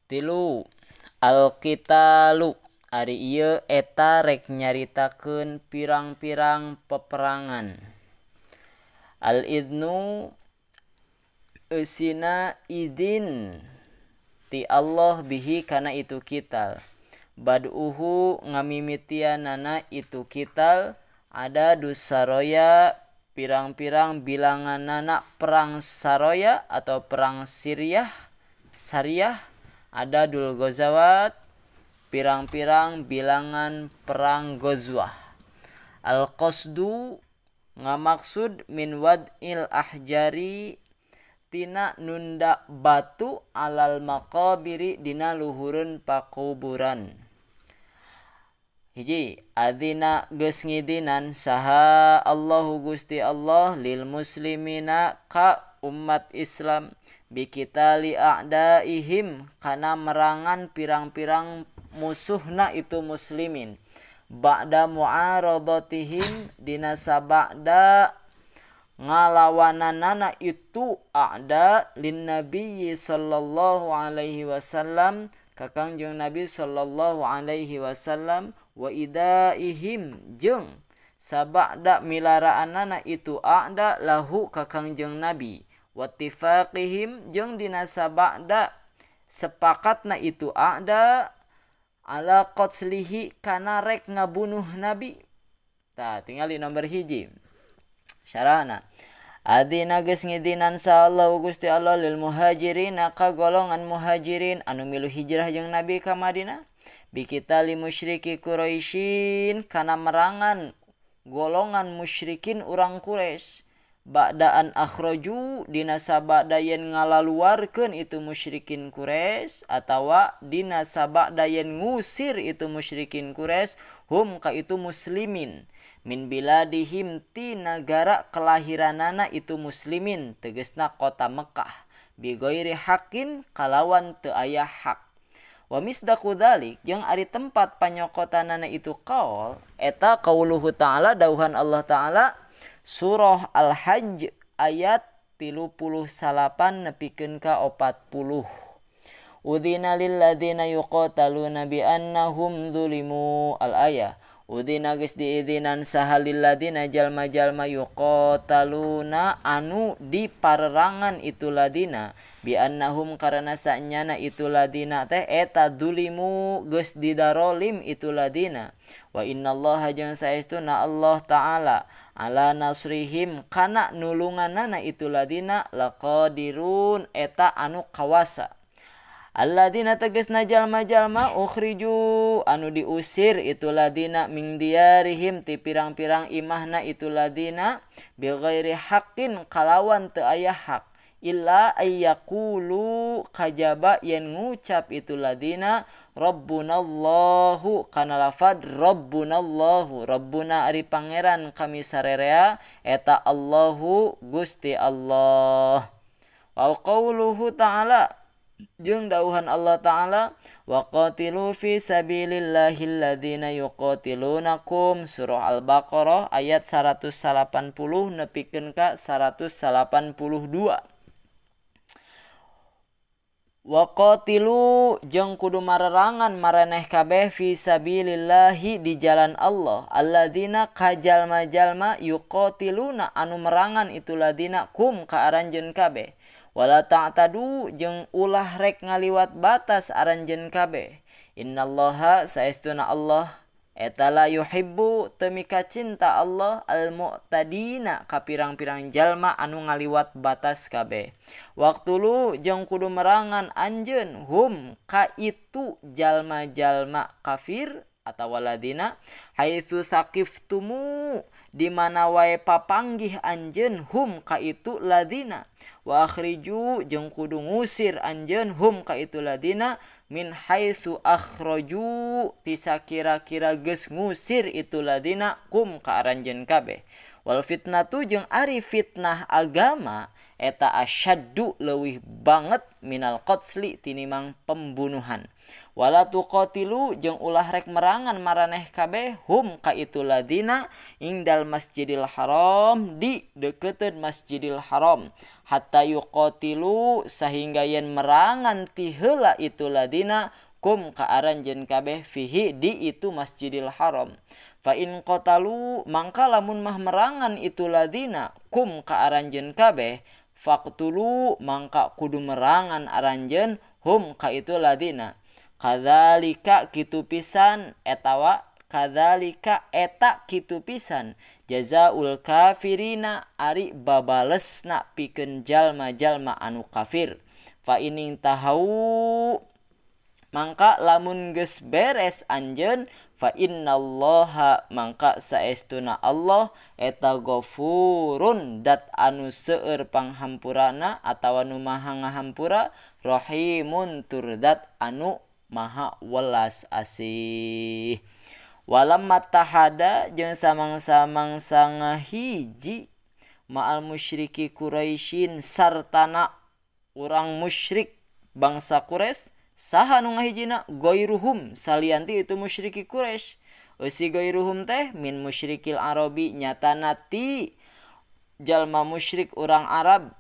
Tilu al-qitalu ari ieu eta rek nyaritakeun pirang-pirang peperangan. Al-idnu eusina izin ti Allah bihi kana itu kital. Bad'uhu ngamimitianana itu kital ada dusaroya pirang-pirang bilanganana perang saroya atau perang Siriah Sariah ada dul ghazawat pirang-pirang bilangan perang ghazwah. Al-qasdu ngamaksud min wad'il ahjari tina nunda batu alal maqabiri dina luhureun pakuburan. Hiji adzina geus ngidinan saha Allahu Gusti Allah lil muslimina ka umat Islam bikitali a'daihim kana merangan pirang-pirang musuhna itu muslimin ba'da mu'aradatihim dina sabada ngalawananana itu a'da lin nabiyyi sallallahu alaihi wasallam ka Kangjeng Nabi sallallahu alaihi wasallam wa idaihim jeung sabada milaraanana itu a'da lahu ka Kangjeng Nabi wa ittifaqihim jeung dina sabada sepakatna itu a'da ala qatslihi kana rek ngabunuh Nabi. Tah tingali nomor 1 syarahna. Adina geus ngidinan sa Allah Gusti Allah lil muhajirina ka golongan muhajirin anu milu hijrah jeung Nabi ka Madinah bikitali musyriki Quraisyin kana merangan golongan musyrikin urang Quraisy ba'daan akhraju dina sabada yen ngalaluarkeun itu musyrikin Quraisy atawa dina sabada yen ngusir itu musyrikin Quraisy hum ka itu muslimin min biladihim ti nagara kelahiranana itu muslimin tegesna kota Mekah bi ghairi haqqin kalawan teu aya hak. Wa misdaqu dzalik jeung ari tempat panyokotanana itu qaul eta qauluhu ta'ala dauhan Allah ta'ala surah Al-Hajj ayat 38 nepikeun ka 40. Udzina lil ladzina yuqataluna bi annahum zulimu al-ayah. Udzina geus diizinan saha lil ladzina jalma-jalma yuqataluna anu diparerangan itu ladina bi annahum karena sanyana itu ladina teh eta zulimu geus didarolim itu ladina. Wa innallaha jeung saestuna Allah ta'ala ala nasrihim kana nulunganana itu ladina laqadirun eta anu kawasa. Alladzina tegasna jalma-jalma ukhriju anu diusir itu ladina min diarihim ti pirang-pirang imahna itu ladina bi ghairi haqqin kalawan teu aya hak illa ayyaqulu kajaba yen ngucap itu ladina rabbunallahu kana lafad rabbunallahu rabbuna ari pangeran kami sarerea eta Allahu Gusti Allah. Wa qauluhu ta'ala jeung dauhan Allah ta'ala wa qatilu fi sabilillahi alladzina yuqatilunakum surah Al-Baqarah ayat 180 nepikeun ka 182. Wa qatilu jeung kudu marerangan maraneh kabeh fi sabilillahi di jalan Allah alladzina ka jalma-jalma yuqatiluna anu merangan itu ladina kum ka aranjeun kabeh wala ta'tadu jeung ulah rek ngaliwat batas aranjeun kabeh. Innallaha saestuna Allah eta la yuhibbu teu mika cinta Allah al-mu'tadina ka pirang-pirang jalma anu ngaliwat batas kabeh. Waqtulu jeung kudu merangan anjeun hum ka itu jalma-jalma kafir atawa ladina haitsu saqiftumu di mana wae papanggih anjeun hum ka itu ladina wa akhriju jeung kudu ngusir anjeun hum ka itu ladina min haitsu akhraju ti sakira-kira geus ngusir itu ladina kum ka aranjeun kabeh. Wal fitnatu jeung ari fitnah agama eta asyaddu leuwih banget minal qatli tinimang pembunuhan. Wala tuqatilu jeung ulah rek merangan maraneh kabeh hum ka itu ladina ingdal Masjidil Haram di deukeuteun Masjidil Haram hatta yuqatilu sahingga yen merangan ti heula itu ladina kum ka aranjeun kabeh fihi di itu Masjidil Haram. Fa in qatalu mangka lamun mah merangan itu ladina kum ka aranjeun kabeh faqtulu mangka kudu merangan aranjeun hum ka itu ladina. Kadzalika kitu pisan etawa kadzalika eta kitu pisan jazaul kafirina ari babalesna pikeun jalma-jalma anu kafir. Fa ining tahau mangka lamun geus beres anjeun fa innallaha mangka saestuna Allah eta ghafurun dat anu seueur panghampurana atawa nu maha ngahampura rahimun tur dat anu maha welas asih. Walam matahada jeung samang-samang sangahiji ma'al musyriki Quraisyin sartana urang musyrik bangsa Quraisy saha nu ngahijina goiruhum salianti itu musyriki Quraisy. Eusi goiruhum teh min musyrikil Arabi nyatana ti jalma musyrik urang Arab.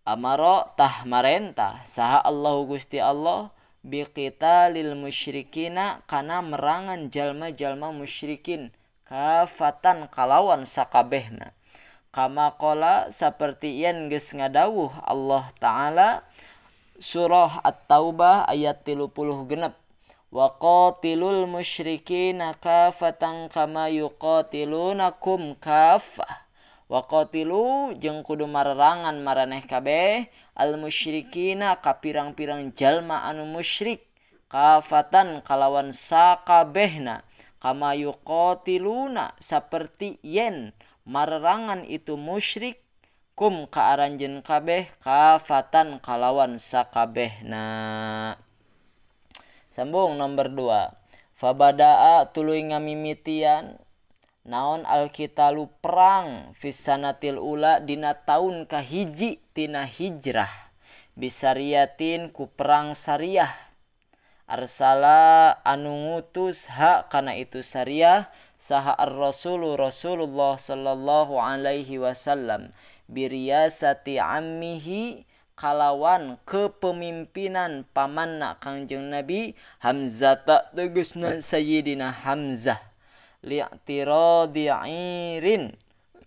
Amaro tah marentah saha Allahu Gusti Allah biqitalil musyrikina kana merangan jalma-jalma musyrikin kafatan kalawan sakabehna. Kama qala saperti yen geus ngadawuh Allah Ta'ala surah At-Taubah ayat 36 wa qatilul musyrikina kafatan kama yuqatilunakum kafah. Wa qatilu jeung kudu marerangan maraneh kabeh al musyrikina ka pirang-pirang jalma anu musyrik kafatan kalawan sakabehna kama yuqatiluna saperti yen marerangan itu musyrik kum ka aranjeun kabeh kafatan kalawan sakabehna. Sambung nomor 2. Fabadaa tuluy ngamimitian naon alkitalu perang fisanatil ula dina taun kahiji tina hijrah bisariatin ku perang sariah. Arsala anu ngutus ha kana itu sariah saha ar-rasulu Rasulullah sallallahu alaihi wasallam biriyasati ammihi kalawan kepemimpinan pamanna Kangjeng Nabi Hamzah tak tegasna Sayyidina Hamzah li'tiradi irin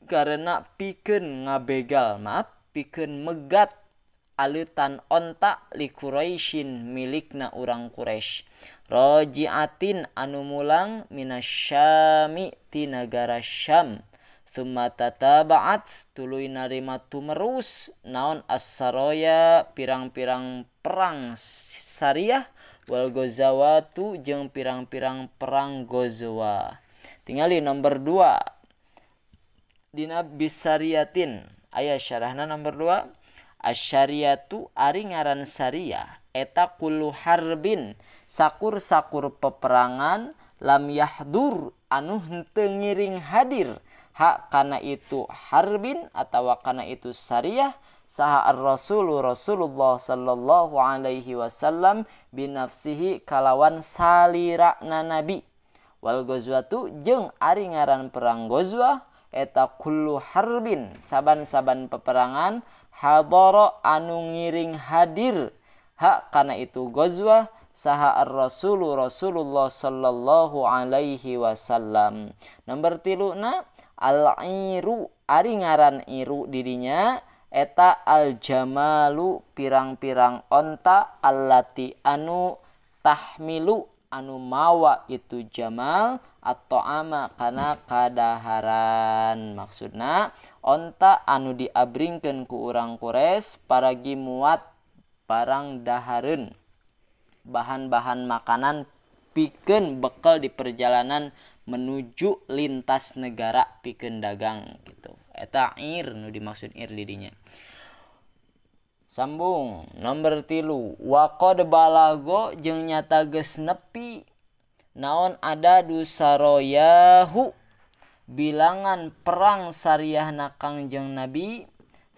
karena pikeun ngabegal maaf pikeun megat aleutan onta li Quraisyin milikna urang Quraisy raji'atin anu mulang minasyami ti nagara Syam summa tataba'at tuluy narima tumerus naon as-saraya pirang-pirang perang sariah wal ghazawatu jeung pirang-pirang perang ghazwa. Tingali nomor 2 dina bisariatin aya syarahna nomor 2. Asyariatu ari ngaran syariah eta kullu harbin sakur-sakur peperangan lam yahdur anu henteu ngiring hadir hak kana itu harbin atawa kana itu syariah saha ar-rasulu Rasulullah sallallahu alaihi wasallam binafsihi kalawan salirana nabi. Wal ghazwatu jeung ari ngaran perang ghazwah eta kullu harbin saban-saban peperangan hadara anu ngiring hadir hak kana itu ghazwah saha ar-rasulu Rasulullah sallallahu alaihi wasallam. Nomor 3 na al-iru ari ngaran iru dirinya eta al-jamalu pirang-pirang onta allati anu tahmilu anu mawa itu jamal atau ama kana kadaharan. Maksudna onta anu diabringkeun ku urang Quraisy paragi muat barang dahareun bahan-bahan makanan pikeun bekal di perjalanan menuju lintas negara pikeun dagang gitu. Eta ir nu dimaksud ir didinya. Sambung nomor 3 waqad balago jeung nyata geus nepi naon ada dusaroyahu bilangan perang sariahna Kangjeng Nabi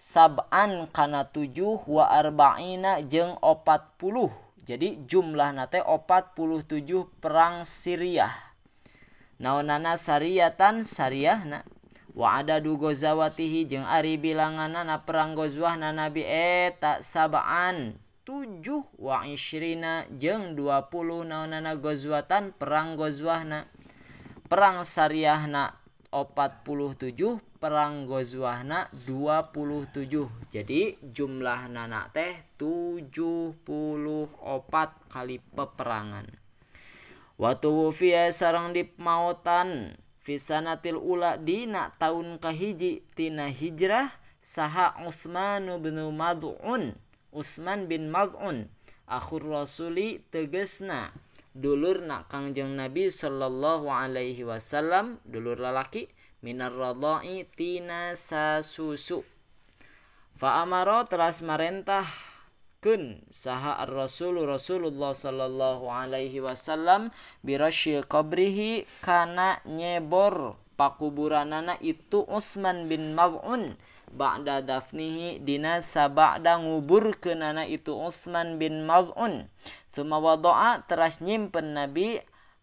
sab'an kana 7 wa arba'ina jeung 40. Jadi jumlahna teh 47 perang Siriyah. Naonana sariyatan sariyahna wa adadu ghazawatihi jeung ari bilanganana perang ghazwahna Nabi eta sab'an 7 wa ishrina jeung 20 naonana ghazwatan perang ghazwahna. Perang sariyahna 47, perang ghazwahna 27. Jadi jumlahna teh 74 kali peperangan. Wa tuwfiya sareng dipmaotan fisanatil ula dina taun kahiji tina hijrah saha Utsman bin Mad'un, Utsman bin Mad'un akhur rasuli tegesna dulurna Kangjeng Nabi sallallahu alaihi wasallam, dulur lalaki minar radha'i tina sasusu. Fa amara teras marentahkeun saha ar-rasul Rasulullah sallallahu alaihi wasallam birasyi qabrihi kana nyebor pakuburanana itu Utsman bin Maz'un ba'da dafnihi dina sabada nguburkeunana itu Utsman bin Maz'un. Summa wada'a teras nyimpen Nabi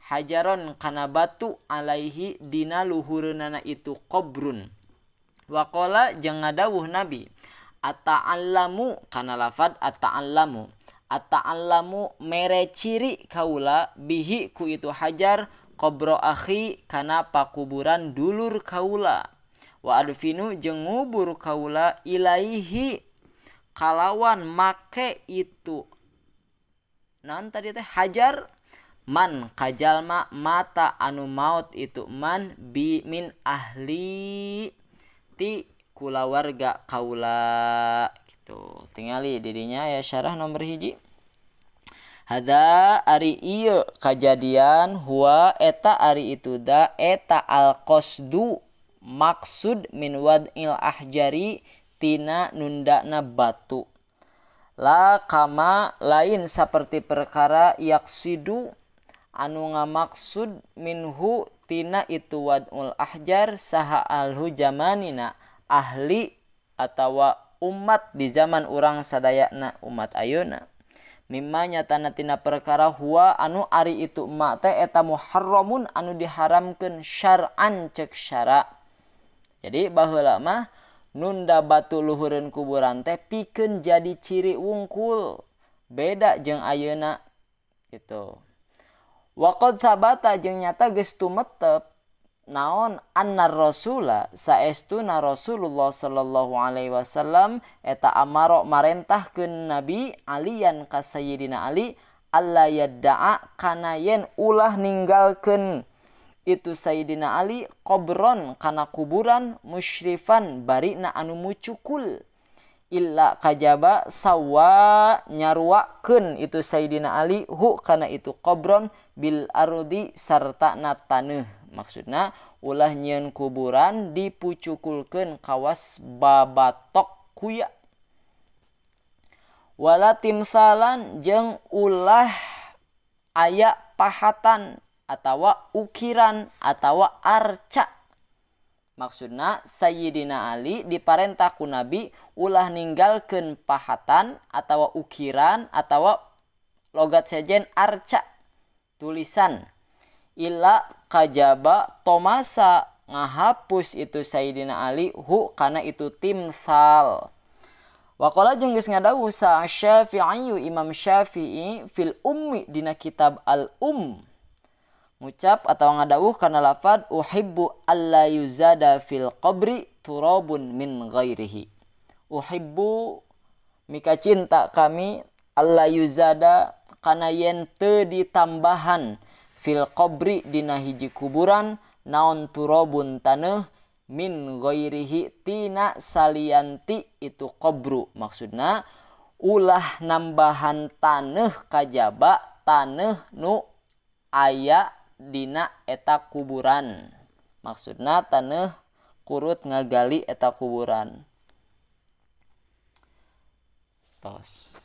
hajaron kana batu alaihi dina luhureunana itu qabrun. Waqala jeung ngadawuh Nabi ata'allamu kana lafad ata'allamu, ata'allamu mere ciri kaula bihi ku itu hajar qabra akhi kana pakuburan dulur kaula wa adfinu jeung ngubur kaula ilaihi kalawan make itu naon tadi teh hajar man kajalma mata anu maut itu man bi min ahli ti kulawarga kaula gitu. Tingali didinya ya syarah nomor 1. Hadza ari ieu kajadian huwa eta ari itu da eta al qasdu maksud min wad'il ahjari tina nundana batu. La kama lain saperti perkara yaksidu anu ngamaksud minhu tina itu wad'ul ahjar saha alhu jamanina ahli atawa umat di zaman urang sadayana umat ayeuna. Mimma nyatana tina perkara huwa anu ari itu ma teh eta muharramun anu diharamkeun syar'an cek syara. Jadi baheula mah nunda batu luhureun kuburan teh pikeun jadi ciri wungkul, beda jeung ayeuna gitu. Waqad sabata jeung nyata geus tumetep naon annar rasula saestuna Rasulullah sallallahu alaihi wasallam eta amaro marentahkeun Nabi alian ka Sayyidina Ali alla yadda'a kana yen ulah ninggalkeun itu Sayyidina Ali qabron kana kuburan musyrifan barina anu mucukul illa kajaba sawa nyaruakeun itu Sayyidina Ali hu kana itu qabron bil ardi sarta na taneuh. Maksudna ulah nyieun kuburan dipucukulkeun kawas babatok kuya. Wala timsalan jeung ulah aya pahatan atawa ukiran atawa arca. Maksudna Sayyidina Ali diparentah ku Nabi ulah ninggalkeun pahatan atawa ukiran atawa logat sejen arca tulisan. Illa kajaba tomasa ngahapus itu Sayyidina Ali hu kana itu timsal. Waqala jeung geus ngadawuh sa Syafi'i Imam Syafi'i fil ummi dina kitab al um ngucap atau ngadawuh kana lafad uhibbu alla yuzada fil qabri turabun min ghairihi. Uhibbu mika cinta kami alla yuzada kana yen teu ditambahan fil qabri dina hiji kuburan naon turabun taneuh min ghairihi tina salianti itu qabru. Maksudna ulah nambahan taneuh kajaba taneuh nu aya dina eta kuburan. Maksudna taneuh kurut ngagali eta kuburan. Tos.